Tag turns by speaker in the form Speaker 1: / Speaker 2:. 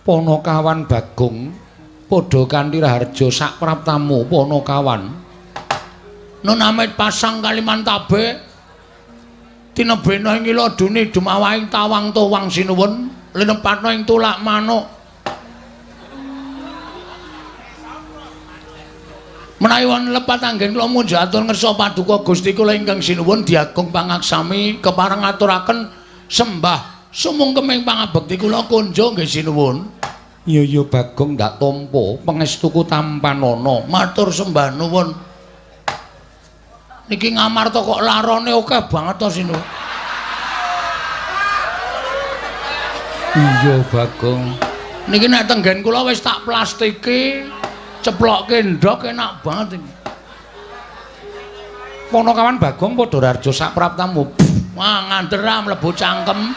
Speaker 1: Panakawan Bagong padha kanthi raharja sak praptamu Panakawan. Nun amit pasang Kalimantabe tinebena ing ila duni dumawahing tawang tuwang sinuwun linepatna ing tulak manuk. Menawi wonten lepat anggen kula munjatur ngersa paduka Gusti kula ingkang sinuwun diagung pangaksami kepareng ngaturaken sembah sumungkeming pangabekti kula kunjung nggih sinuwun. Iya iya Bagong ndak tampa pangestuku tampanana matur sembah nuwun. Niki Ngamarta kok larane akeh banget to sinuwun. Iya Bagong. Niki nek tenggen kula wis tak plastiki ceplokke ndhok enak banget iki. Panakawan Bagong padha raharja sak praptamu. Wah ngandhera mlebu cangkem.